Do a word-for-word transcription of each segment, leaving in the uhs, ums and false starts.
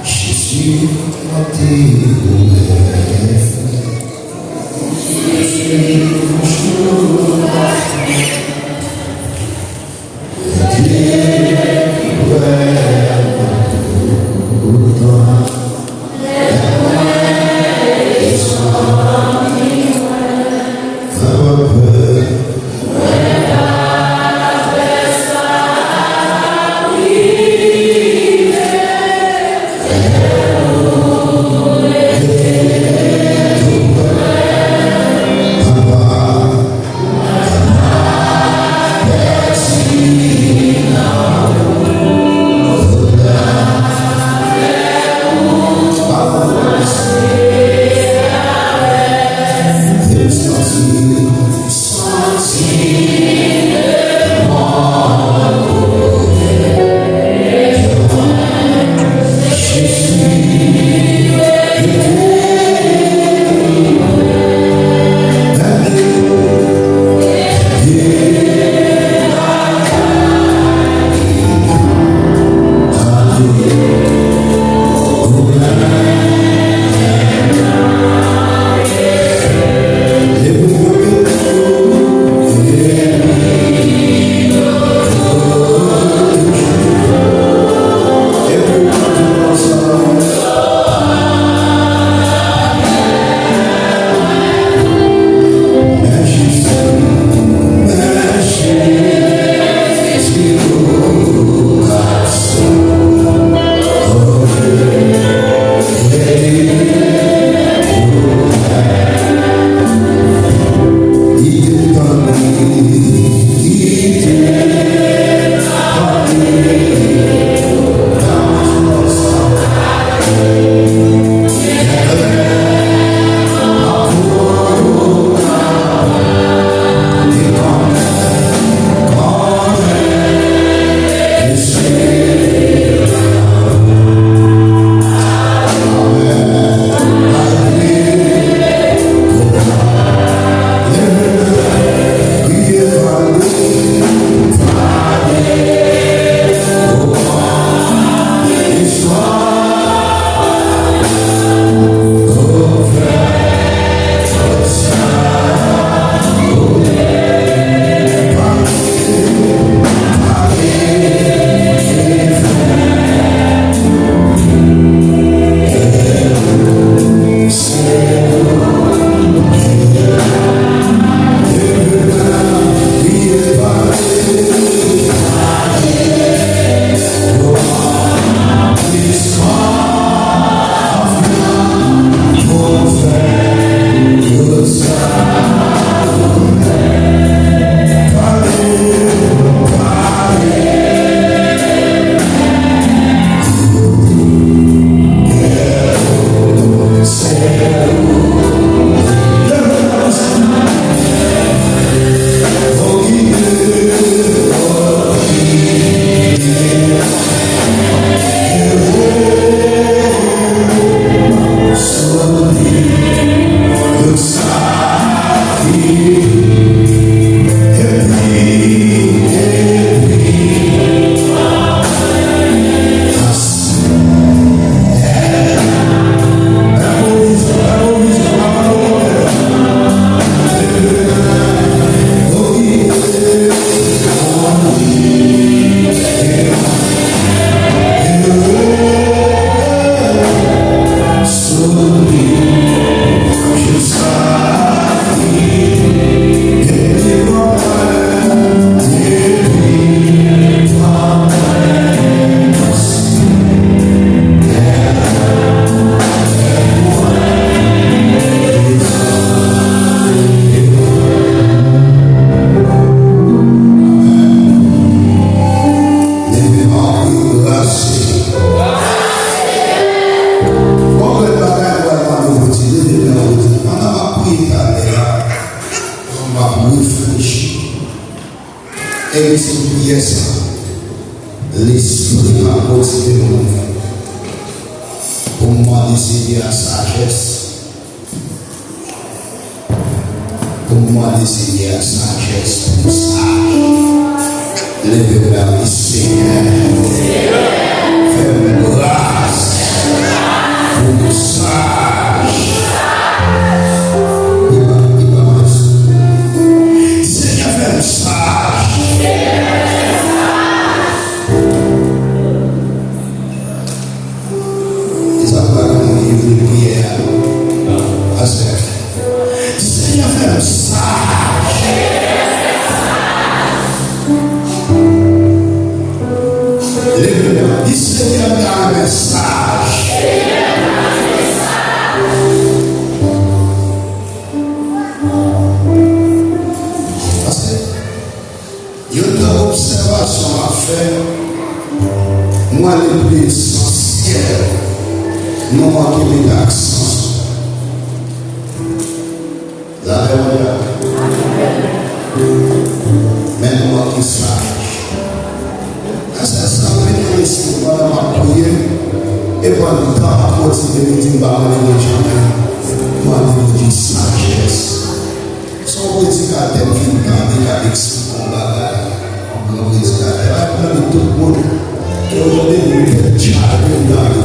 Jezi, mwen te pwomèt. Leve men w, priye, adore Senyè. Gon lòt bagay nou pral mande Bondye, leve men w, pandan m ap priye talè a, pandan m ap reflechi, e se priyè sa, Lespri a motive mwen pou m mande Senyè a sajès. Pou m mande Senyè a sajès pou m saj. Leve men, di, Senyè, fè m gras pou m saj. Li pa, li pa mwen. Senyè, fè m saj. E sa pa gen moun ki vle priyè a. Pastè. Di, Senyè, fè m saj. Leve men. Di, Senyè, m ta renmen saj. Pastè. Youn nan obsèvasyon m ap fè, mwen, li pi esansyèl, nou manke met aksan sou. Lapè Bondye avè w. Men nou manke saj. Sa, sa, sa, mete nan lespri m pandan m ap priye, e pandan m ap kontinye, li di m pa mande Bondye anyen, mande Bondye sajès. Se yon predikatè m fin tande k ap eksplike yon bagay, yon gran predikatè, m ap tande tout moun, ke yo tande m, tèt chaje m tande.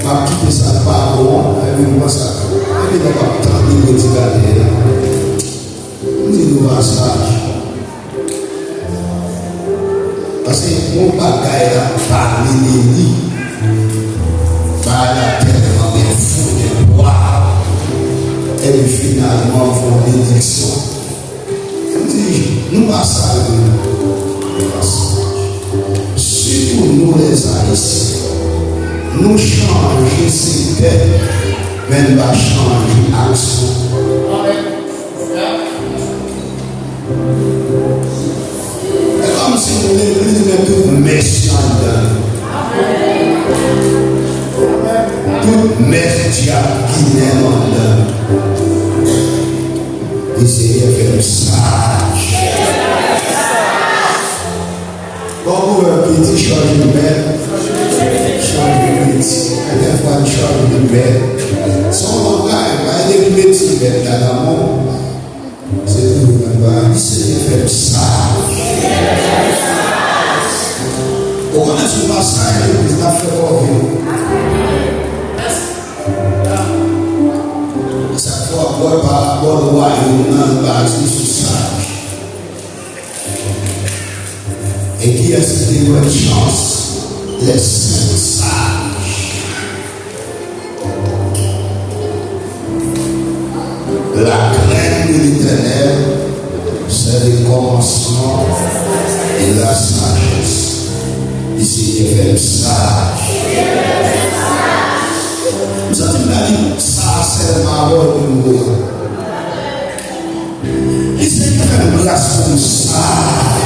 M ap kite sa k pa bon an, epi m panse a, epi lè m ap tande predikatè a, m di nou pa saj. Paske yon bagay la pale de li. Bagay la tèlman gen fon, gen pwa. Epi finalman, fè yon benediksyon. M di, nou pa saj, nou pa saj. Sitou nou, lèzayisyen, nou chanje sektè, men n pa chanje aksyon. E kòmsi legliz gen tout mès anndan l. Tout mès dyab ginen anndan l. Di, Senyè, fè m saj. Bon, gouvènman ki di chanje mèt, chanje mèt. Dèfwa n chanje mèt. Se yon lòt bagay, pa gen mèt, se mèt la, la, bon. Se toujou menm bagay. Di, Senyè, fè m saj. Ou konnen si w pa saj, legliz la fè kòve. Sa k fè w ap wè parabòl wayòm nan bati sou saj. E kiyès ki te jwenn chans? Les cinq sages. La crainte de l'Éternel, c'est le commencement de la sagesse. Di, Senyè, fè m saj. M santi m ta di sa sèlman avè w pou m. Di, Senyè, fè m gras pou m saj.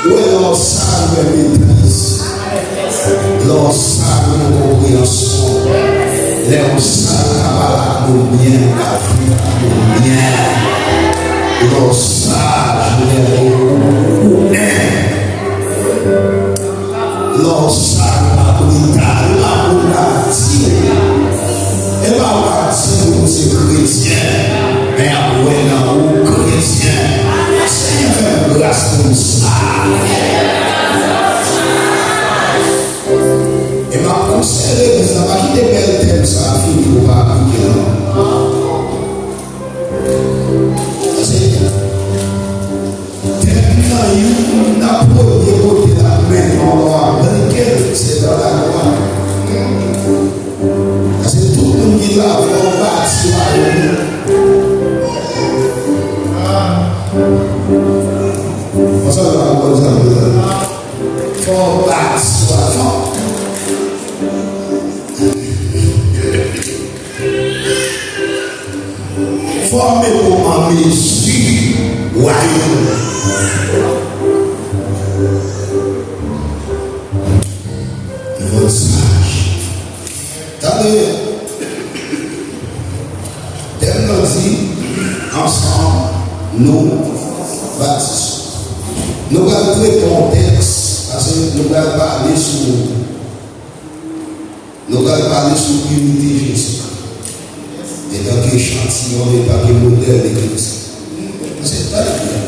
Ou wè, lè w saj, ou gen metriz. Lè w saj, ou gen konpreyansyon. Lè w saj, ou ka pale ak moun byen, ou ka viv ak moun byen. Lè w saj, ou gen, ou, ou, ou enb. Lè w saj, ou pa brital, ou pa moun k ap di w. E pa ou k ap di w ou se kretyen, men y ap wè nan ou kretyen. Senyè, fè m gras pou m saj. E m ap konseye legliz la, pa kite bèl tèm sa a fini pou w pa aplike l, non. Paske tèm nan youn nan premye kote l ap mennen w lè w aplike l, se nan lalwa. Paske tout moun ki la, fò w bati lalwa. Konsa w ap konprann sa m vle di. Fò w bati lalwa. Fòme pou anmezi wayòm. Nou fò saj. Tande, tèm nan di, ansanm nou bati. Nou pral trete yon tèks, paske nou pral pale sou Nou pral pale sou inite Jezikri. echantiyon, etanke modèl legliz. Paske, tande byen,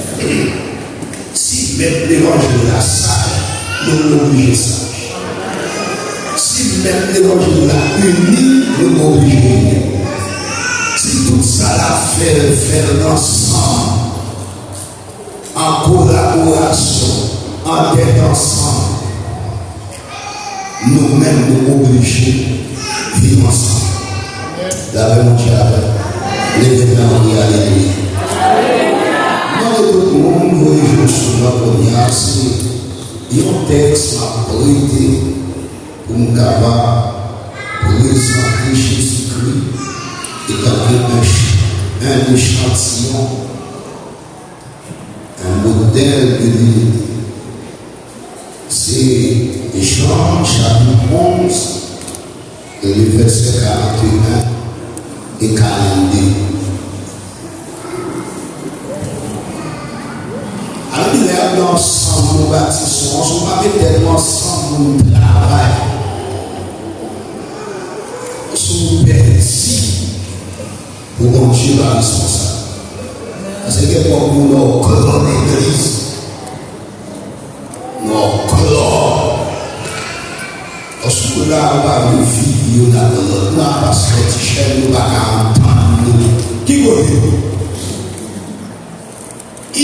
si mèt levanjil la saj, nou oblije saj. Si mèt levanjil la ini, nou oblije ini. Si tout sa l ap fè, l fè l ansanm, an kolaborasyon, an tèt ansanm, nou menm, nou oblije viv ansanm. Lave Bondye avè m. Leve men w, wi, alelouya. Mande tout moun voye je w sou mwen kounye a, se yon tèks m ap prete pou m kapab prezante Jezikri etanke un ch-, un echantiyon, un modèle de l'unité. Se Jan chapit onz, e le vèsè karannteyen e karannde. Alò, lè y ap nan ansanm nou bati son, si w pa met tèt nou ansanm pou n travay, si w pèdi, pou Bondye pa responsab. Paske gen twòp moun nan klò legliz. Nan klò. Paske la, ou pa vle viv youn ak lòt. Nan pastè Tichèl, nou pa ka antann nou. Ki kote?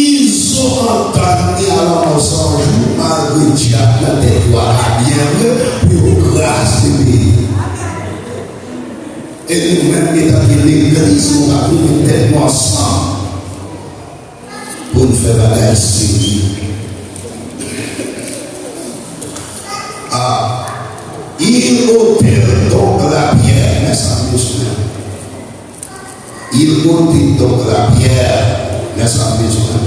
Izo antann li a lanmò san jou, malgre dyab nan tèt yo a byen vre, pou yo kraze peyi. E nou menm, etanke legliz, nou pa vle met tèt nou ansanm pou n fè bagay serye. Ah, il ôtait donc la pierre, men sa m bezwen. Il ôtait donc la pierre, men sa m bezwen.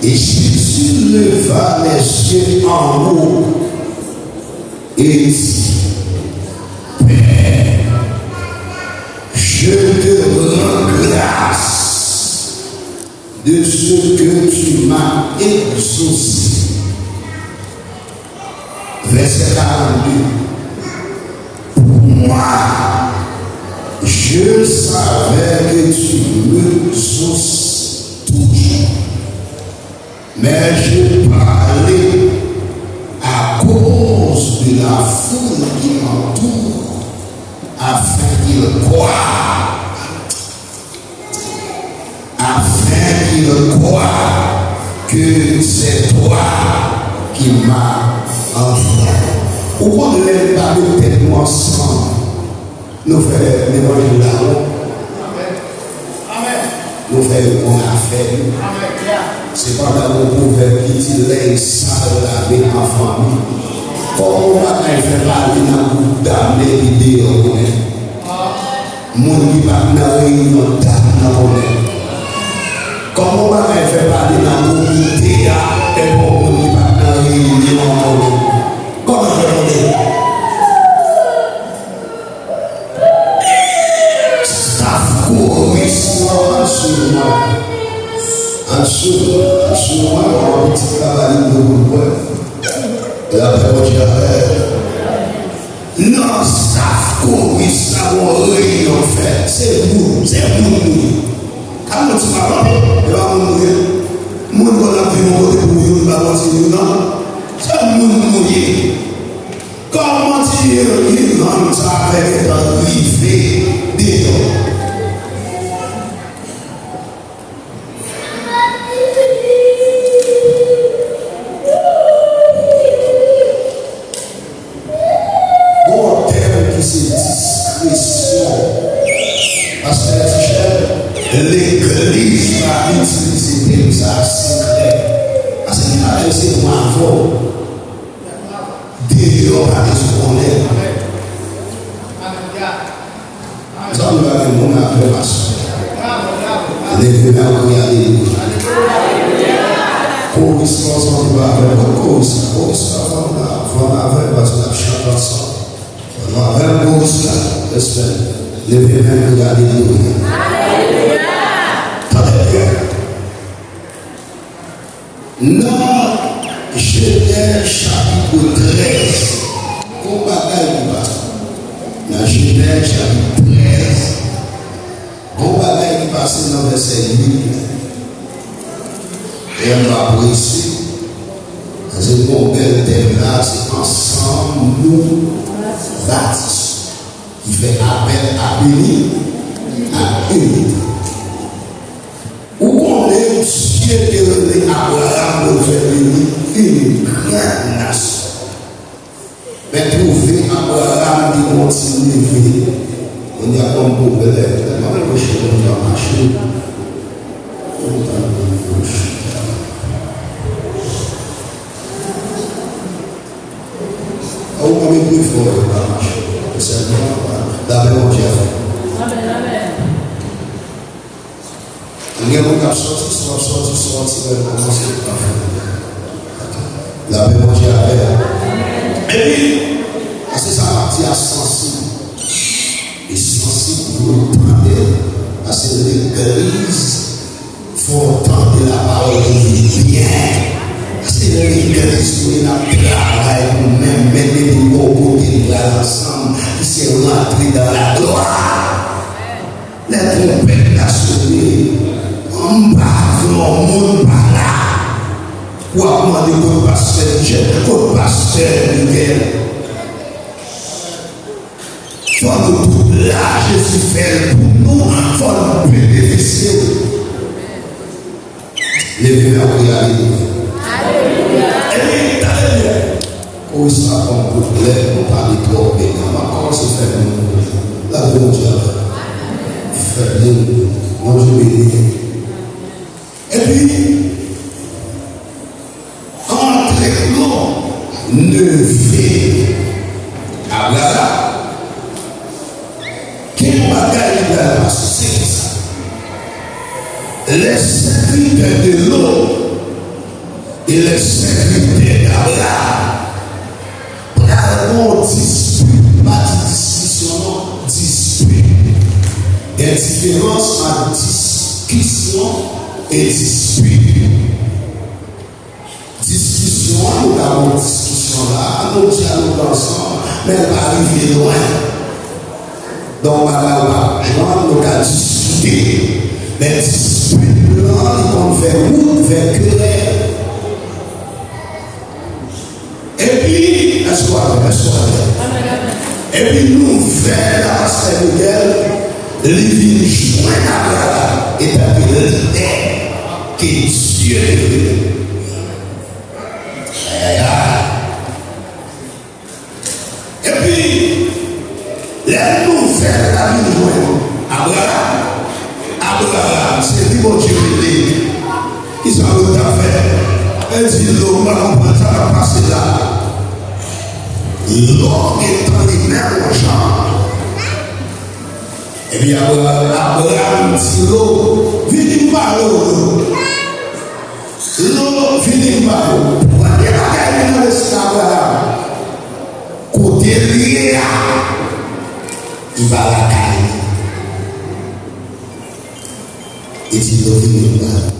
Et Jésus leva les yeux en haut et dit, Père, je te rends grâce de ce que tu m'as exaucé. Vèsè karannde. Pour moi, je savais que tu m'exauces toujours. Mais je parlais à cause de la foule qui m'entoure, afin qu'ils croient. Afin qu'il croit que c'est toi qui m'as envoyé. Ou konn lè n pa met tèt nou ansanm, nou fè levanjil la wont. Nou fè yon afè. Sepandan, gon pwovèb ki di, lens sal lave an fanmi. Kòman w pa kay fè pale nan gwoup dam epi deyò konnen? Moun ki pa t nan reyinyon dam nan konnen. Kòman w pa kay fè pale nan komite a, e bon moun ki pa t nan reyinyon an konnen? Kòman fè konnen? Staff koris lan, al swiv mwen. Al swiv, al swiv mwen, yon pitit la ba li dlo pou l bwè. Lapè Bondye avè l. Nan staff koris la, gon reyinyon k fèt. Se moun, se moun nou ye. Ka nou di papa, e pa moun nou ye. Moun bon ap vin yon kote pou youn pa kontinye, non. Se moun nou ye. Kòman ti youn sa a fè gentan rive deyò? Gon tèm ki se diskresyon. Pastè Tichèl, legliz pa itilize tèm sa a sekrè. Paske ki bagay se mwen avè w. Deyò pa bezwen konnen. Sa nou pa gen moun avè pastè. Leve men w, kriye alelouya. Koris la, ansanm avè l. Kot koris la? Koris la, fò n avè l, paske n ap chante ansanm. Fò n avè l, koris la. Respè. Leve men w, kriye alelouya. Tande byen. Nan Jenèz chapit trèz, gon bagay ki pase. Nan Jenèz chapit trèz, Sèvi. E m pa prese. Paske gon bèl tèm la, se ansanm nou bati. Ki fè apèl a beni, a beni. Ou konnen Dye te rele Abraram pou l fè beni yon gran nasyon. Men twouve Abraram te kontinye viv. Kounye a kòm pwoblèm, tèlman pwoche moun nan mache. Ou tann moun pwoche. Ou konn pi fò yo pa mache. Sèlman lapè Bondye avè w. Amèn, amèn. Gen moun k ap sòti, si w ap sòti, si w ap sòti, lè l kòmanse, l pa fini. Lapè Bondye avè w. Epi, paske sa m ap di a sansib. E sansib pou nou tande l. Paske legliz fò w tande lapawòl de Dye byen. Paske legliz nou ye n ap travay pou menm, men depi nou gon kote n pral ansanm, ki se rantre dan laglwa. Lè twonpèt la sone, m pa vle yon moun pa la. W ap mande kot pastè Michel, kot pastè Miguel. Fò nou tout la, Jezi fè l pou nou, fò nou benefisye l. Leve men w, kriye alelouya. Epi, tande byen. Koris pa fè m pwoblèm, nou pale twòp, men m ap kòmanse fè moun. Lapè Bondye avè w. Fè moun. Bondye beni. Epi, antre non neve Abraram. Gen yon bagay ki pral pase, se kisa? Les serviteurs de Lot et les serviteurs d'Abraham pral gen yon dispit, m pa di diskisyon non, dispit. Gen diferans ant diskisyon e dispit. Diskisyon an, nou ka gen yon diskisyon la, nou dyaloge ansanm, men l pa rive lwen. Donk, bagay yo pa jwenn, nou ka diskite. Men dispit lan, li konn fè wout vè kerèl. Epi, èske w avè m? Èske w avè m? Epi nouvèl la, pastè Miguel, li vin jwenn Abraram, etanke lidè ke Dye te rele. Ayayay. Epi, lè nouvèl la vin jwenn Abraram, Abraram, se li Bondye rele. Kisa Lot t ap fè? Li di, Lot, m pa konprann sa k ap pase la. Lot gentan li menm yon jan. Epi Abraram, Abraram di Lot, vini m pale w, Lot. Lot, vini m pale w. Premye bagay li nan lespri Abraram, kote l ye a, li pa lakay li. Li di, Lot, vini m pale w.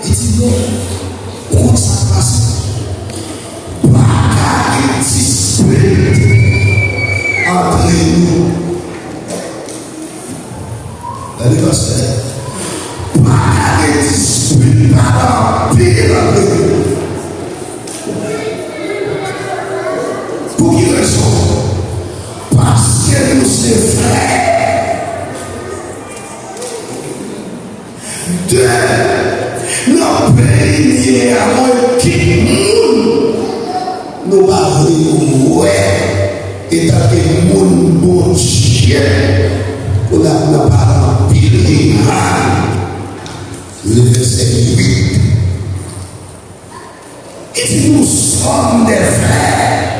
Li di, Lot, ou konn sa k pase? Pa ka gen dispit antre nou. Tande pastè. Pa ka gen dispit, pa ka anpil antre nou. Pou ki rezon? Paske nou se frè. De, nan peyi n ye a, gon ekip moun nou pa vle yo wè etanke moun Bondye. Kounye a, nan pale anpil, li mal. Li vèsè uit. Li di, nous sommes des frères.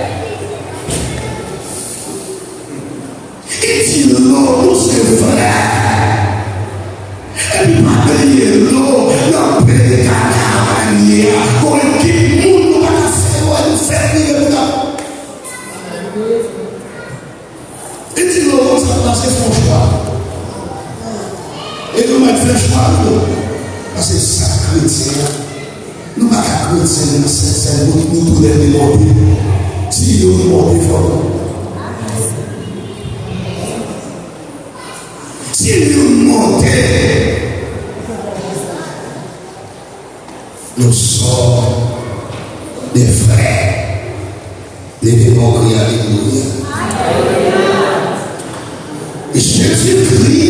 Li di, Lot, nou se frè. Epi pa bliye, Lot, nan peyi Kanaran n ye a, gon ekip moun nou pa ka fè wè nou fè priye pou nou. Li di, Lot, sa k pase, fè yon chwa. E nou mèt fè chwa nou. Paske sa kretyen an, nou pa ka kretyen nan sèl, sèl bout, nou toulède monte. Si youn monte, fò nou. Si youn monte, Nous sommes des frères. Leve men w, kriye alelouya. Jezikri,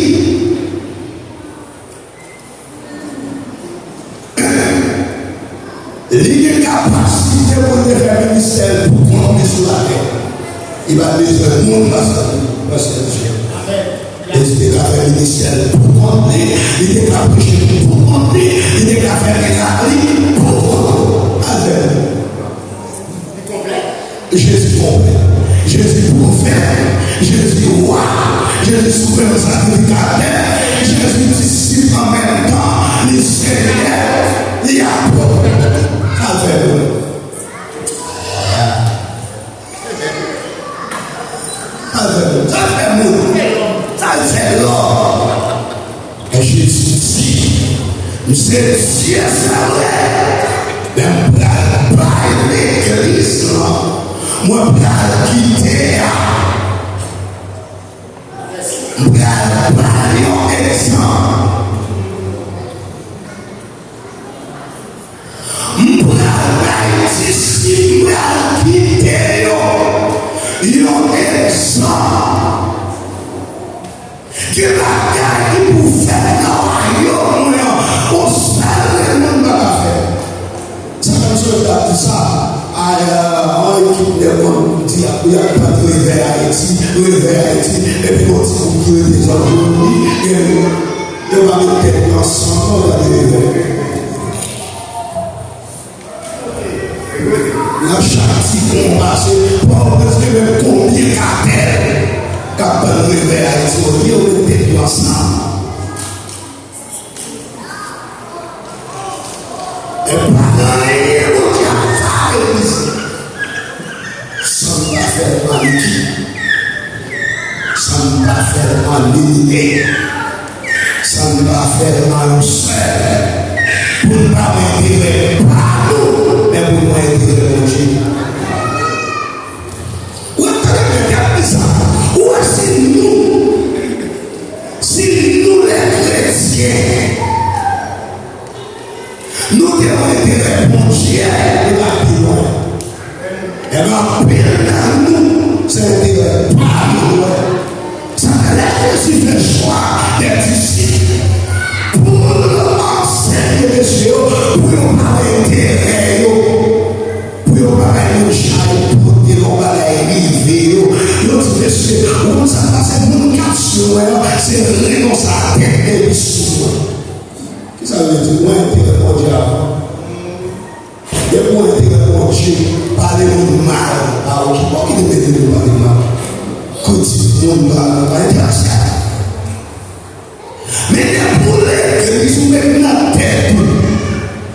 li gen kapasite pou l te fè ministè l pou kont li sou latè. Li pa t bezwen moun, pastè, pastè Michel. Jezi te ka fè ministè l pou kont li, li te ka preche pou kont li, li te ka fè mirak li pou kont li. Al fè l. Jezi konplè. Jezi pwofèt. Jezi wa. Jezi souvren sakrifikatè. Jezi disip an menm tan. Li Senyè. Li apot. Al fè l. Sa l fè moun. Sa l fè moun. Sa l fè lòm. E Jezi di, m se Dye Izrayèl, men m pral bay legliz lan, mwen pral kite a. M pral bay yon egzanp. M pral bay disip, m pral kite yo yon egzanp. Gen bagay ki pou fèt nan wayòm mwen an, yon sèl lènmi pa ka fè. Sa fè m sonje t ap di sa. Ay, yon ekip nèg konn di y ap, y ap tann Revèy Ayiti, Revèy Ayiti, epi gon ti gwoup ki rete zòn Jeremi, gen Yo pa met tèt yo ansanm non, gade revè. Nan chak ti kou w pase, Pòtoprens gen menm konbyen katèl k ap tann revè Ayiti yo, yo met tèt yo ansanm. E pa gen anyen Bondye ap fè legliz. San n pa fè l an ekip, san n pa fè l an inite, san n pa fè l an yon sèl, pou n pa wè enterè pa nou, men pou n wè enterè Bondye. Ou wè, tande byen, gade sa. Ou wè, si nou, si nou, lè kretyen, nou te wè enterè Bondye, nou t ap pi lwen. Enben, anpil nan nou, se enterè pa nou nou wè. Sa fè lè Jezi fè chwa de disip pou l anseye mesye yo, pou yo pa wè enterè yo, pou yo pa bay moun chay pote yon bagay rive yo. Yo di, mesye, ou konn sa k pase, moun k ap swiv mwen an, se renonse a tèt epi sou mwen. Kisa l vle di? Mwen enterè Bondye avan. Depi w enterè Bondye, pale moun mal, pa okipe w, kite mete moun pale mal. Kritik moun mal, pa enterese. Men depi w legliz ou met nan tèt ou,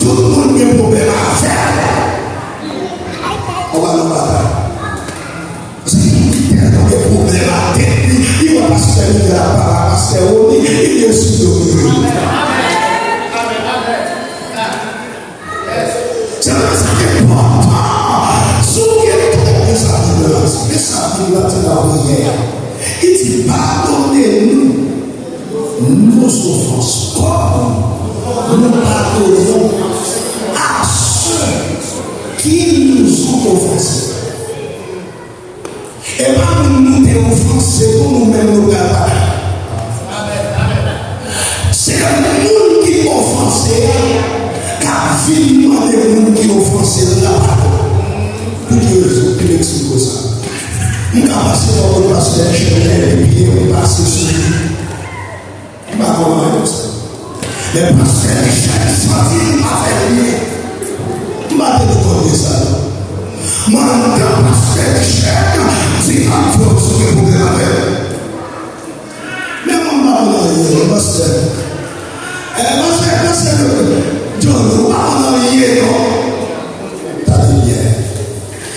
tout moun gen pwoblèm avè w. Ou pa nan batay. Paske moun ki tèlman gen pwoblèm ak tèt li, li wè pastè Miguel ap pale ak pastè Rony, li gen sou domine. Se pou sa ki enpòtan. Si w gen tan, men sa Bib la di, men sa Bib la di nan priyè a. Li di, padone nou nos offenses, comme nous pardonnons à ceux qui nous ont offensés. E pa moun nou te ofanse pou nou menm nou pral padone. Se moun ki ofanse a k ap vin mande moun ki ofanse l la padon. Pou ki rezon? Ki m eksplike w sa. M ka pase bò kot pastè Michel, leve pye m pase sou li. M pa konn anyen konsa. Men pastè Michel santi l pa fè l byen. M pa te konn de sa non. Mwen anndan pastè Michel di Antioch ou gen pwoblèm avè l. Men mwen m pa konn anyen non, pastè. Eh, pastè, pastè John, ou pa konn anyen non. Tande byen.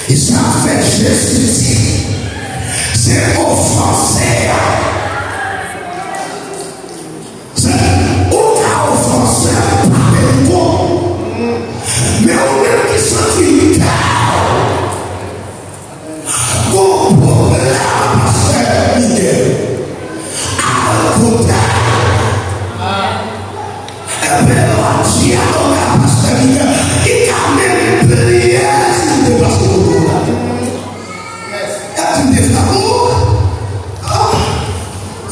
E sa fè Jezi di, se ofanse a. Ou ka ofanse, pa pedi kont. Men ou menm ki santi kè w gon pwoblèm ak pastè Miguel,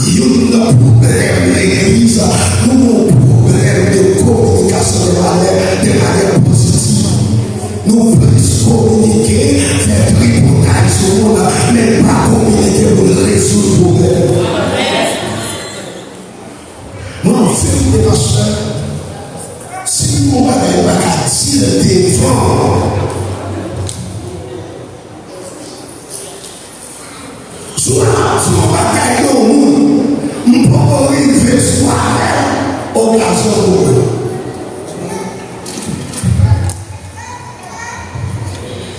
Youn nan pwoblèm legliz, nou gen yon pwoblèm de kominikasyon de manyè, de manyè pozitiv. Nou plis kominike, fè tripotay sou moun, men pa kominike pou n rezoud pwoblèm. Mwen anvi di pastè, si yon bagay pa ka di l devan, si w ap di yon bagay de yon moun, m poko rive sou avè l, okazyon pou mwen.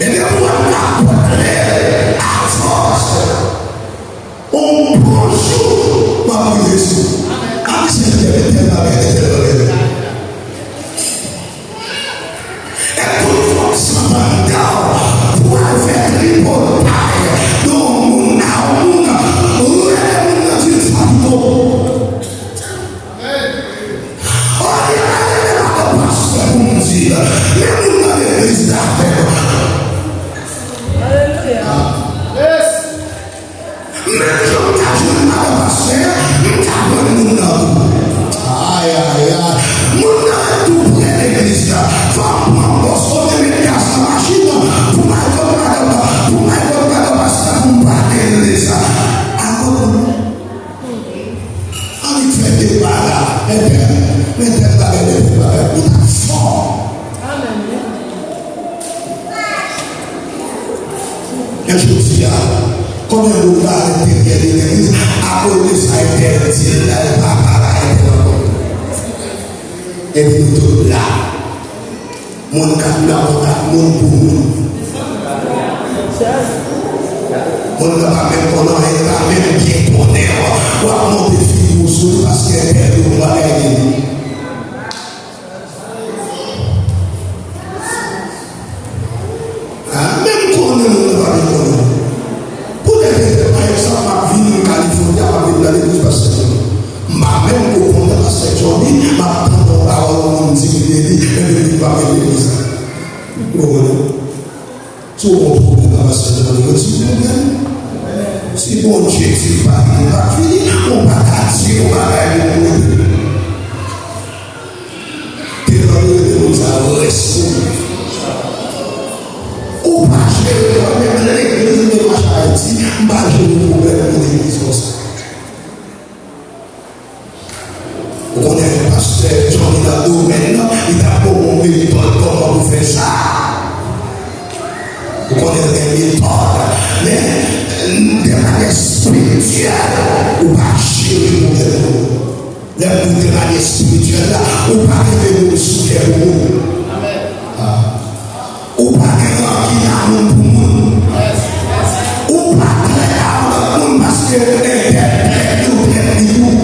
Ebyen, ou ap ka pale avan, pastè. On bon jou, m ap rive sou. A, misye te mete l bagay, te fè l bagay. E tout fòk santan dan pou al fè tripotay de yon moun a yon moun, rele moun nan di l sa pito. Olye m al rele madan pastè pou m di l, men moun nan legliz la avè m. Alelouya. Menm jan m ta jwenn madan pastè a, m ka jwenn moun nan tou. Ay, ay, ay. Moun nan ret tou pre legliz la. Fò m pran bòs kote met gaz nan machin nan pou m al kot madan, pou m al kot madan pastè pou m pale de sa. Avan pou nou. Annik fè deba la. Entèl, entèl bagay, entèl bagay. Ou ta fò. Men jodi a, konbyen moun pa alenteryè de legliz akoz de sa entèl di l la, l pa pale a entèl ankò? Epi nou tout la. Moun k ap nan kontak moun pou moun. Moun nan pa menm konn anyen, li pa menm byen konnen w. W ap monte figi w sou li paske entèl di w yon bagay de li. A, menm konnen moun nan pa vin konnen. Poutèt entèl, pa egzanp, m ap vin California, m ap vin nan legliz pastè Johnny. M pa menm ko konnen pastè Johnny, m ap tande yon pawòl yon moun di m de li, epi li pa menm legliz la. Ou konprann? Si w gen yon pwoblèm ak pastè Johnny, retire pwoblèm. Si Bondye di l pa vini, l pa vini, ou pa ka di yon bagay pou moun. Te anvi rele moun sa yo rès pou ou. Ou pa jere pwoblèm legliz, m te mache Ayiti, m pa jere pwoblèm moun legliz konsa. Ou konnen pastè Johnny nan domèn nan, li t ap ba w yon metòd kòman pou fè sa. Ou konnen l gen metòd, men de manyè espirityèl, ou pa jere pwoblèm moun. Lè m di w de manyè espirityèl la, ou pa kenbe moun sou kè pou moun. Ou pa gen rankin a moun pou moun. Ou pa klè a yon lòt moun paske entèl tèt li ou tèt li tou.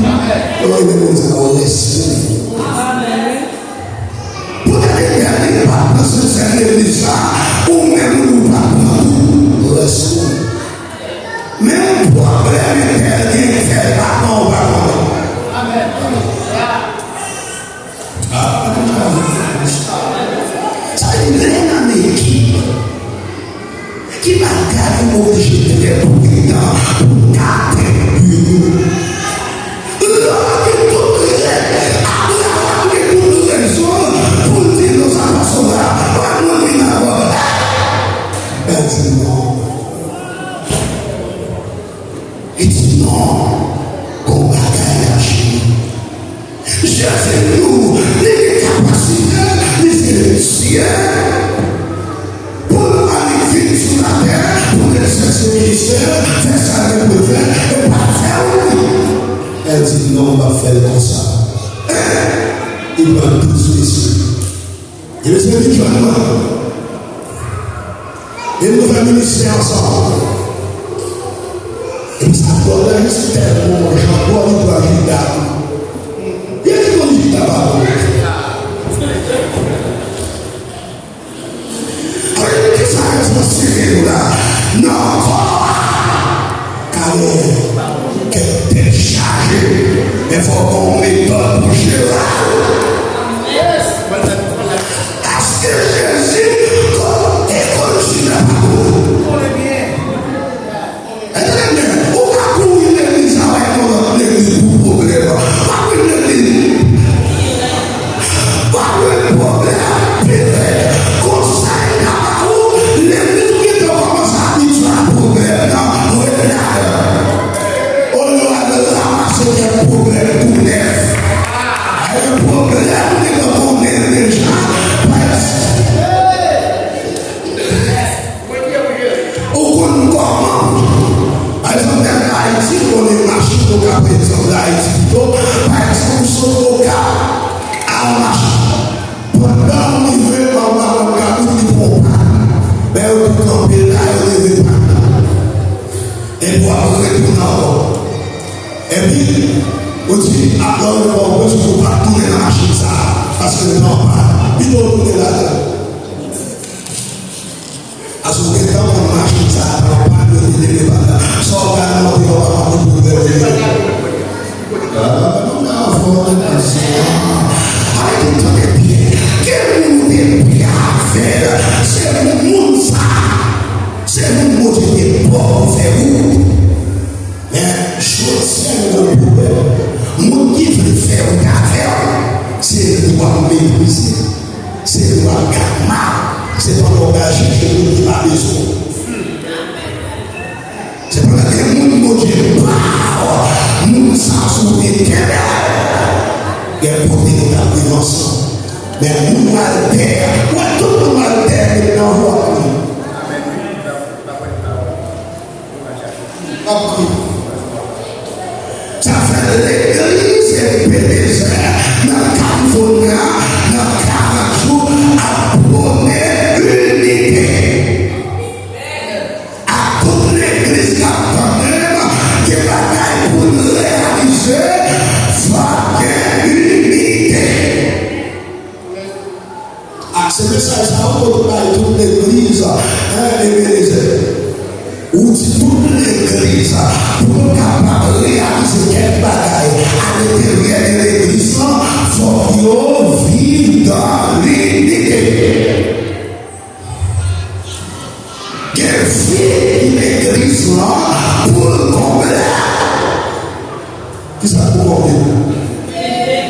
Yo rele moun sa yo rès pou ou. Poutèt entèl li pa t nan sentèn legliz la, ou menm ou pa pran tou, rès pou ou. Menm pwoblèm entèl gen, fè l pa pran ou pa konnen. Sa vle di lè n an ekip, ki bagay nou oblije trè pridan pou n ka atenn bi nou. Lòt gen tout règ, Abraram gen tout rezon pou l di non sa pa sou la, pa moun vin avè w. Bèl di non. Li di non, gon bagay l ap jere. Jezi di w, li gen kapasite, li se Dye. Pou l annik vin sou latè, pou l egzèse ministè, fè sa l gen pou l fè, e pa fè w li. Bèl di non, m ap fè l konsa. Li pran douz mesye. Li bezwen vin jwenn mwen. Vin nou fè ministè ansanm. Epi sa dwòl la, jis tèlman jan dwòl li pran Jida tou. Gen ki konn Jida pa bon. Alò, kisa responsabilite nou la? Nan kò a. Ka gen kèk tèt chaje, men fò w gen yon metòd pou jere l. Èske Jezi konn, te konn Jida pa bon? Tande byen, ou ka kouri legliz avèk yon lòt legliz. Ou di, ap lè w vin bò w pwès ou pa tounen nan machin sa a, paske l pa an pàn. Pito w tounen ladan l. Paske w gentan konn machin sa a pa an pàn, yo te leve pàn nan. Sa w ka monte, yo pa konn ki pwoblèm li ye. Ah, non, non, fò w nan Senyè a. Alè, tande byen. Gen moun ou te pè avè l, se moun sa a, se moun Bondye te ba w pou fè wout. Men, jodi a, nou gen yon pwoblèm. Moun ki vle fè wout avè w, se li w ap meprize, se li w ap gad mal, se pandan w pral chèche moun ki pa bezwen w. Se pandan gen moun Bondye ba w, moun sa a, si w te kenbe l, gen kote nou t ap viv ansanm. Men moun w al dèyè, w wè tout moun w al dèyè, met nan vòt li. Ap kriye. Sa fè legliz Ebenezè nan California, nan karant jou, ap pwone inite. Ak tout legliz k ap tande m, gen bagay pou n reyalize, fòk gen inite. Ak se mesaj sa a ou kote bay tout legliz, en, Ebenezè. Ou di tout legliz, pou nou kapab reyalize kèk bagay alenteryè de legliz lan, fòk yo viv dan linite. Gen vid ki legliz lan pou l konble. Kisa k pou konble?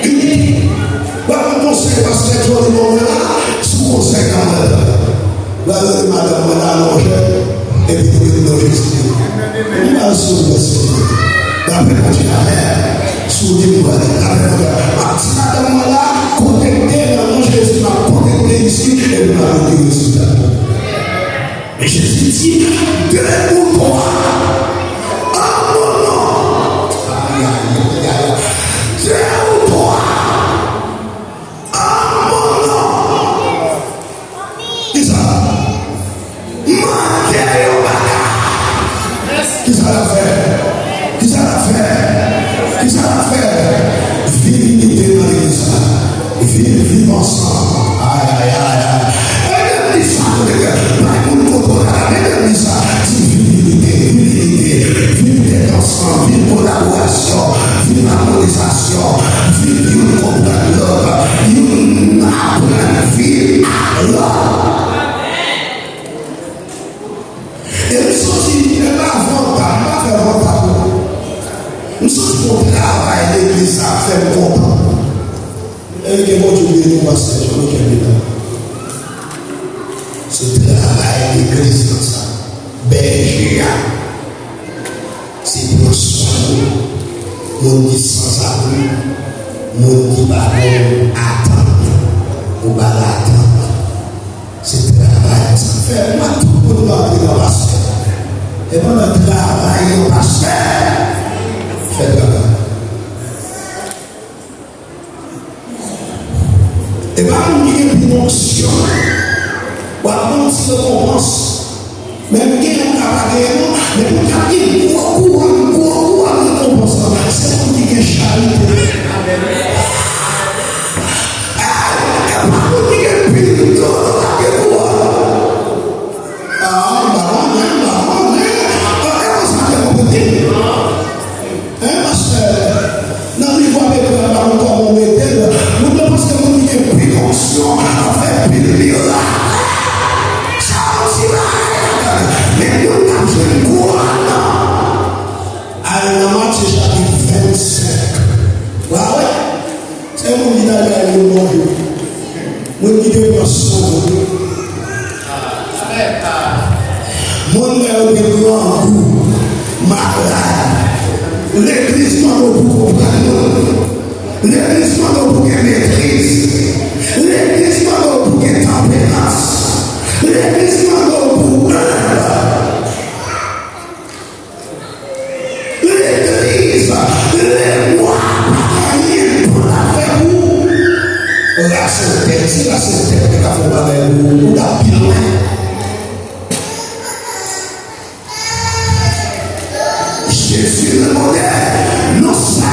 Inite. Ban m konsèy pastè Johnny ba mwen la, sou konsèy nan mwen la. L al rele madanm mwen la lonje, epi nou met non Jezi. M ba l sou konsèy. Dapre Bondye, amèn. Sou li m prale. Dapre Bondye. M ap di madanm mwen la, konekte nan non Jezi, m ap konekte isi, epi m ap gen rezilta. Men Jezi di, de ou twa an mon non. Ayayayay. De ou twa an mon non. Kisa? Mande yon bagay. Kisa l ap fè? Kisa l ap fè? Kisa l ap fè? Viv inite nan legliz la. Viv, viv ansanm. Ay, ay, ay, ay. Ede m di sa, ede m. Bay moun kote w la, ede m di sa. Di viv inite, viv inite, viv tèt ansanm, viv kolaborasyon, viv amonizasyon, viv youn konprann lòt, youn aprann viv ak lòt. E m santi, e pa vanta, m pa fè vanta pou. M santi gon travay legliz sa ap fè m kontan. E ke Bondye beni w, pastè Johnny, kenbe la. Se travay legliz lan sa. Bèje a, se pran swen moun, moun ki sanzabri, moun ki pa gen atant, ou ba l atant. Se travay sa fè, mwen tout moun rantre nan pastè. E pandan travay yon pastè fè travay. E pa moun ki gen pil onksyon w ap pran ti rekonpans. Menm gen moun ka pa genyen non, men pou l ka gen gwo kouwòn, gwo kouwòn rekonpans lan, se moun ki gen charite. E pa moun ki gen pil do, do k ap gen kouwòn. Ah, m pa konnen, m pa konnen. An, e konsa ke nou pou di. Hein, pastè, nan nivo a peyi a, pa konn kòman w mete l. Moun yo panse moun ki gen pil onksyon ap fè pil mirak. Sa yon ti bagay ladan. Men moun k ap jwenn gwo ladan. Al nan Matye chapit vennsenk. W a wè? Se moun ki t al bay moun manje. Moun ki te pran swen moun. Moun nan yo te grangou, malad. Legliz mande w pou konprann moun. Legliz mande w pou gen metriz. Legliz mande w pou gen tanperans. Legliz mande w pou enb. Legliz, lemwa, pa gen anyen pou l ap fè pou ou. Ras entèdi, ras entèdi te ka fè yon bagay pou ou, ou t ap pi lwen. Jezi reponn, non, sa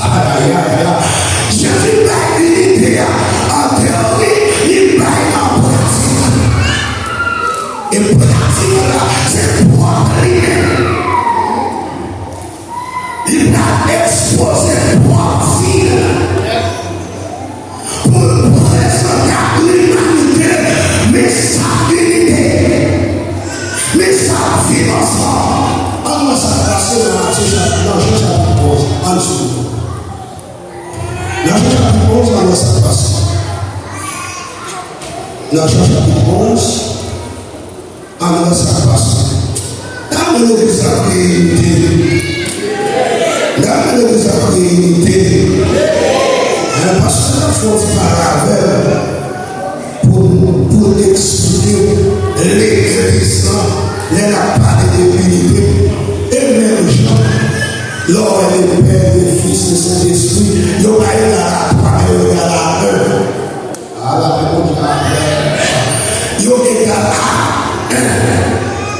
Ay, ay, ay. Jezi bay inite a an teyori, li bay an pratik. E pratik la, se pwòp li menm. Li pral ekspoze pwòp vi l pou l prezante ak limanite mesaj inite, mesaj viv ansanm. Ann wè sa k pase nan Matye chapit, nan Jan chapit onz. Ann swiv. Nan Jan chapit onz, ann wè sa k pase. Nan Jan chapit onz, ann wè sa k pase. Dam legliz la kriye inite. Dam legliz la kriye inite. Men pastè la fè yon ti pale avè l pou, pou l eksplike legliz la lè l ap pale de inite. E menm jan, lè w wè le Pè, le Fis, le Sentespri, yo pa egal a twa, men yo egal a en. Ala men Bondye avè. Yo egal a en.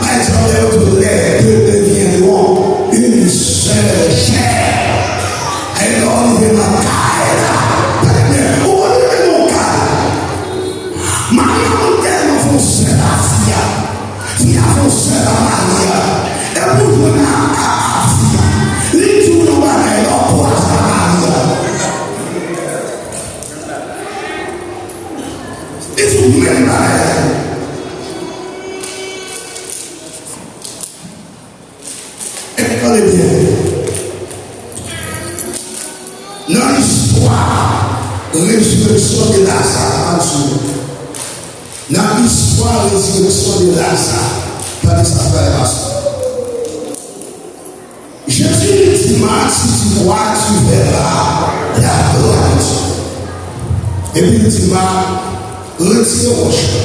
Pa egzanp, lè yo di les deux deviendront une seule chair. E lè w rive nan kay la, tande byen, ou konn rive nan yon kay. Mari a konn tèlman fè yon sèl a fi a. Fi a fè yon sèl a mari a. E pou jwenn a, a, a fi a. Li di w yon bagay, lè w kwaze a mari a. Li di w menm bagay la. Tande byen. Nan istwa rezireksyon de Laza, ann swiv. Nan istwa rezireksyon de Laza, tande sa frè e sè. Jezi li di Mat, si tu crois, tu verras la gloire de Dieu. Epi li di Mat, retire wòch la.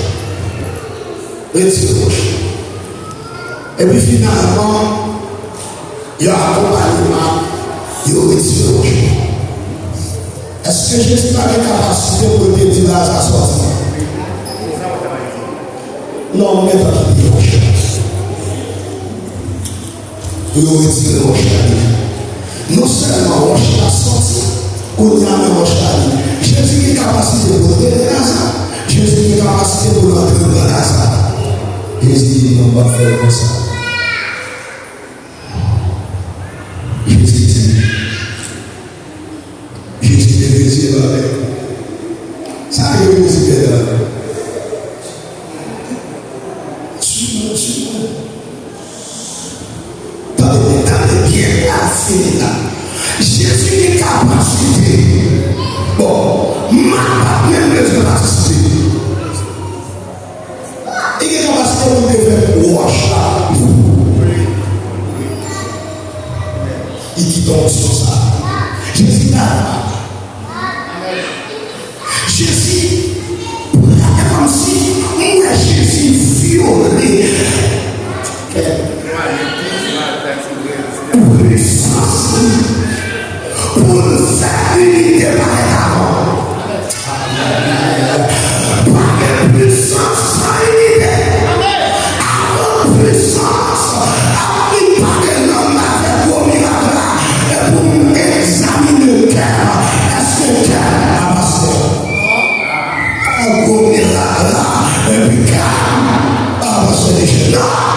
Retire wòch la. Epi finalman, yo akonpanye Mat, yo retire wòch la. Èske Jezi pa gen kapasite pou l te di Laza sòti? Non, ou gentan kite wòch la. Pou yo retire wòch la deja. Non sèlman wòch la sòti, kounye a men wòch la li. Jezi gen kapasite pou l rele Laza. Jezi gen kapasite pou l antre pran Laza. Jezi di, "Non, m p ap fè l konsa." Jezi di, Jezi te vle di l avèk. Sa ke Jezi fè la? Swiv mwen, swiv mwen. Tande, tande byen, la fini la. Jezi gen kapasite. Bon, Mat pa t menm bezwen patisipe. Li gen kapasite pou l te fè wòch la. Li kite onksyon sa. Jezi pa. Jezi, e kòmsi m wè Jezi vyole. Pwisans li pou l fè inite parèt avan. Pa gen pwisans san inite. Avan pwisans, avan li pa gen nanm nan fè gwo mirak la, e pou m egzamine kè m, èske kè m pa pastè? Fè gwo mirak la, epi kè m pa pastè deja. Non!